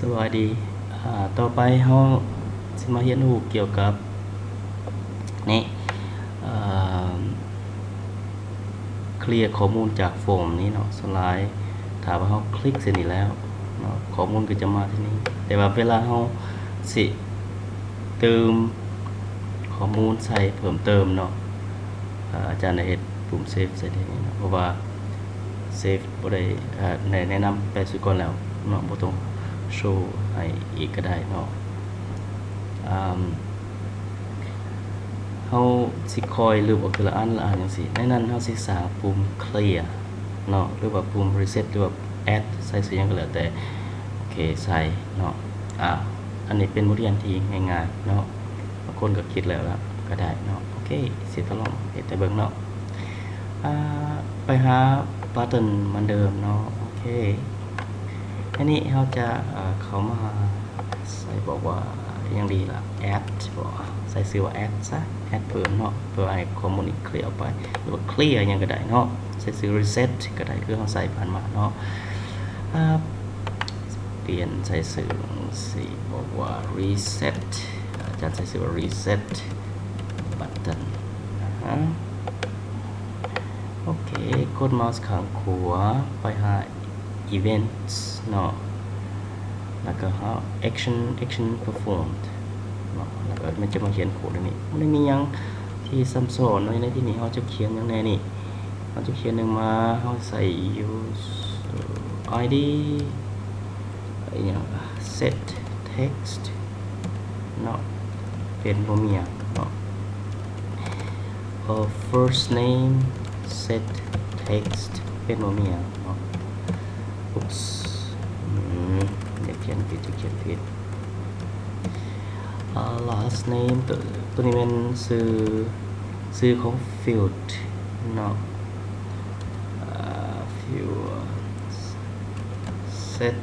ສະບາຍດີ. ອາ ຕໍ່ໄປເຮົາຊິມາຮຽນຮູ້ກ່ຽວກັບນີ້ ເອີ ເຄລຍຂໍ້ມູນຈາກຟອມນີ້ເນາະ. ສ່ວນຫຼາຍຖ້າວ່າເຮົາຄລິກໃສ່ນີ້ແລ້ວເນາະ ຂໍ້ມູນກໍຈະມາທີ່ນີ້ ແຕ່ວ່າເວລາເຮົາຊິເຕີມຂໍ້ມູນໃສ່ເພີ່ມເຕີມເນາະ ອາ ອາຈານໄດ້ເຮັດປຸ່ມເຊຟໃສ່ທີ່ນີ້ເນາະ ເພາະວ່າເຊຟບໍ່ໄດ້ ອາ ໄດ້ແນະນຳໄປສູ່ກ່ອນແລ້ວເນາະ ບໍ່ຕ້ອງໂຊໃຫ້ອີກກໍໄດ້ເນາະ. ອາ ເຮົາຊິຄ່ອຍລຶບອອກເທື່ອລະອັນລະອັນຈັ່ງຊີ້. ໃນນັ້ນເຮົາຊິສ້າງປຸ່ມເຄລຍເນາະ ຫຼືວ່າປຸ່ມຣີເຊັດ ຫຼືວ່າແອັດ ໃສ່ຊື່ຫຍັງກໍແລ້ວແຕ່. ໂອເຄ ໃສ່ເນາະ. ອາ ອັນນີ້ເປັນບົດຮຽນທີ່ງ່າຍໆເນາະ ບາງຄົນກໍຄິດແລ້ວລະກໍໄດ້ເນາະ. ໂອເຄ ຊິທົດລອງເຮັດໃຫ້ເບິ່ງເນາະ. ອາ ໄປຫາບັດເທິນເໝືອນເດີມເນາະ. ໂອເຄ ອັນນີ້ເຮົາຈະ ເອີ ເຂົ້າມາໃສ່ ບອກວ່າຫຍັງດີລະ ແອັດ ບໍ ໃສ່ຊື່ວ່າແອັດຊະ ແອັດເພີ່ມເນາະ ເພື່ອໃຫ້ຂໍ້ມູນນີ້ເຄລຍອອກໄປ ຫຼືວ່າເຄລຍຫຍັງກໍໄດ້ເນາະ. ໃສ່ຊື່ຣີເຊັດກໍໄດ້ ຄືເຮົາໃສ່ຜ່ານມາເນາະ. ອາ ປ່ຽນໃສ່ຊື່ ຊິບອກວ່າຣີເຊັດ ອາຈານໃສ່ຊື່ວ່າຣີເຊັດບັດເທິນ. ອາ ໂອເຄ ກົດເມົາສ໌ຂ້າງຂວາໄປຫາ events ເນາະ ແລ້ວກໍຫາ action action performed ເນາະ ແລ້ວກໍມັນຈະມາຂຽນໂຄດໃນນີ້. ມັນບໍ່ໄດ້ມີຫຍັງທີ່ຊ້ຳຊ້ອນເນາະ. ໃນທີ່ນີ້ເຮົາຈະຂຽນຫຍັງແດ່ນີ້ ເຮົາຈະຂຽນຫຍັງມາ ເຮົາໃສ່ user ID ອີຫຍັງ set text ເນາະ ເປັນບໍ່ມີຫຍັງເນາະ. ເອີ first name set text ເປັນບໍ່ມີຫຍັງເນາະ. Oops ອືມ ຢາກຂຽນຜິດ ຢາກຂຽນຜິດ. ອາ last name ໂຕ ໂຕນີ້ແມ່ນຊື່ ຊື່ຂອງ field ເນາະ. ອາ field set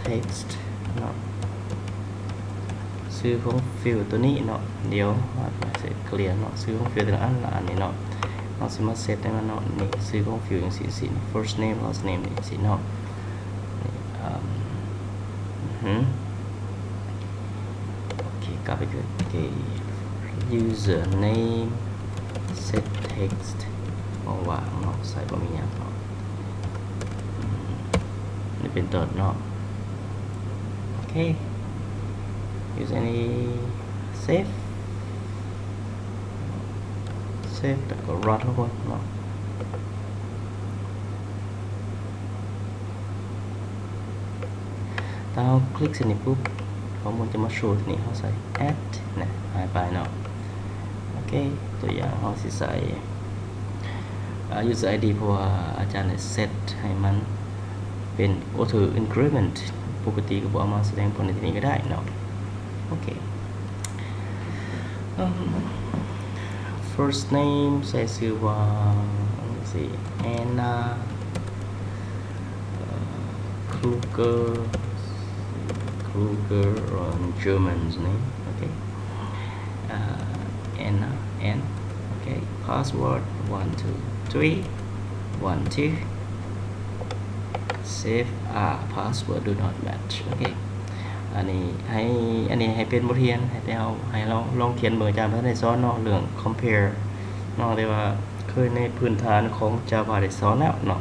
text ເນາະ ຊື່ຂອງ field ໂຕນີ້ເນາະ. ດຽວເຮົາຊິເຄລຍເນາະ ຊື່ຂອງ field ແຕ່ລະອັນລະອັນນີ້ເນາະ ເຮົາຊິມາ set ໃຫ້ມັນເນາະ. ນີ້ຊື່ຂອງ field ຈັ່ງຊີ້ first name last name ນີ້ຊີ້ເນາະ. ອາ ອື ໂອເຄ ກັບໄປຄື ໂອເຄ user name set text ເອົາວ່າງເນາະ ໃສ່ບໍ່ມີຫຍັງເນາະ ອືມ ນີ້ເປັນຕົ້ນເນາະ. ໂອເຄ user name save save ແລ້ວກໍ run ເຮົາເບິ່ງເນາະ. ຖ້າເຮົາຄລິກໃສ່ນີ້ປຸບ ຂໍ້ມູນຈະມາໂຊທີ່ນີ້ ເຮົາໃສ່ add ນະ ຫາຍໄປເນາະ. ໂອເຄ ຕົວຢ່າງເຮົາຊິໃສ່ ອາ user ID ເພາະວ່າອາຈານໄດ້ set ໃຫ້ມັນເປັນ auto increment ປົກກະຕິກໍບໍ່ເອົາມາສະແດງຜົນໃນທີ່ນີ້ກໍໄດ້ເນາະ. ໂອເຄ ເອີ first name ໃສ່ຊື່ວ່າ let's see Anna Kruger Kruger on German's name. ໂອເຄ Anna N. ໂອເຄ password one two three one two save. ອາ password do not match. ໂອເຄ ອັນນີ້ໃຫ້ ອັນນີ້ໃຫ້ເປັນບົດຮຽນ ໃຫ້ແຕ່ເຮົາ ໃຫ້ລອງ ລອງຂຽນເບິ່ງ ອາຈານບໍ່ທັນໄດ້ສອນເນາະ ເລື່ອງ compare ເນາະ ແຕ່ວ່າເຄີຍໃນພື້ນຖານຂອງ Java ໄດ້ສອນແລ້ວເນາະ.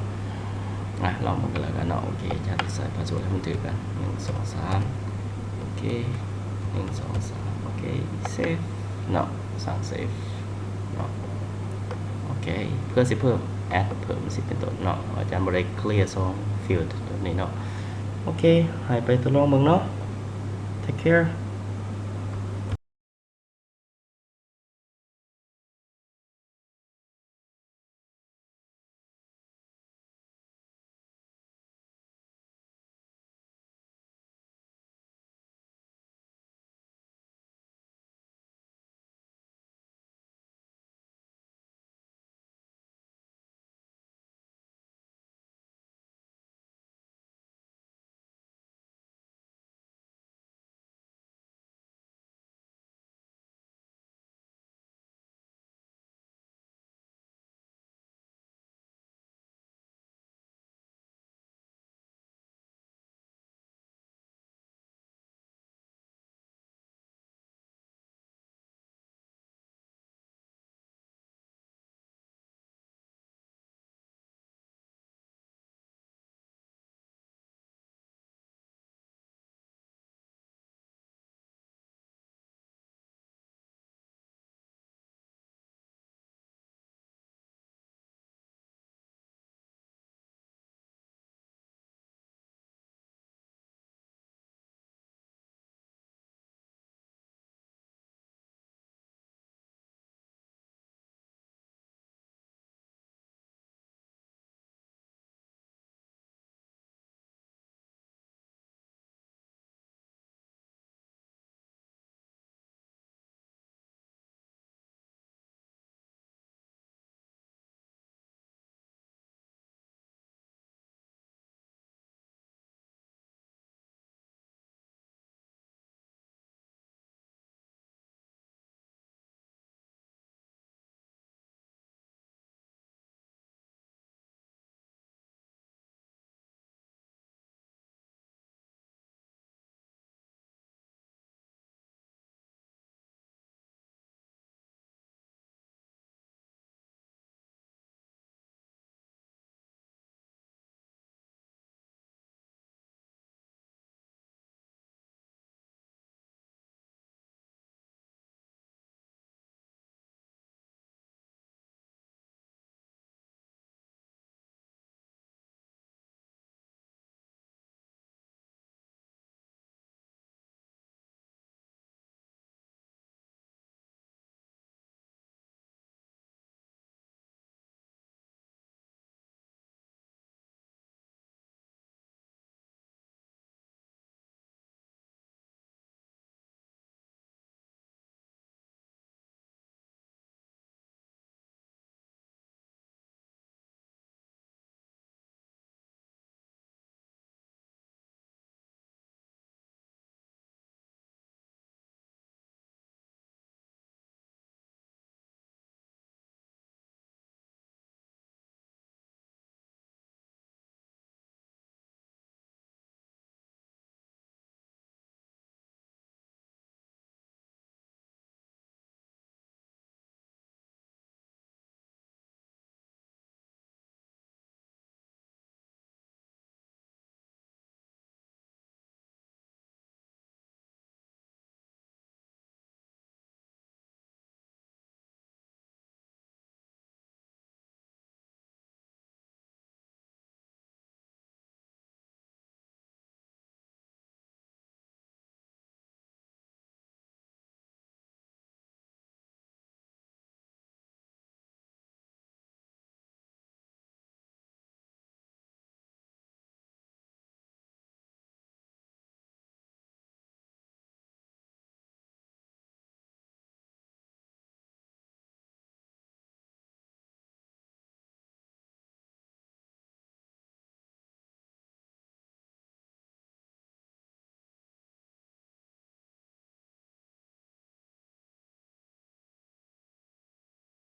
ອາ ລອງເບິ່ງກັນແລ້ວກັນເນາະ. ໂອເຄ ອາຈານຊິໃສ່ password ໃຫ້ມັນຖືກກັນ ໜຶ່ງ ສອງ ສາມ ໂອເຄ ໜຶ່ງ ສອງ ສາມ ໂອເຄ save ເນາະ ສັ່ງ save ເນາະ. ໂອເຄ ເພື່ອຊິເພີ່ມ add ເພີ່ມ ຊິເປັນຕົ້ນເນາະ ອາຈານບໍ່ໄດ້ເຄລຍສອງ field ຕົວນີ້ເນາະ. ໂອເຄ ໃຫ້ໄປທົດລອງເບິ່ງເນາະ. Take care.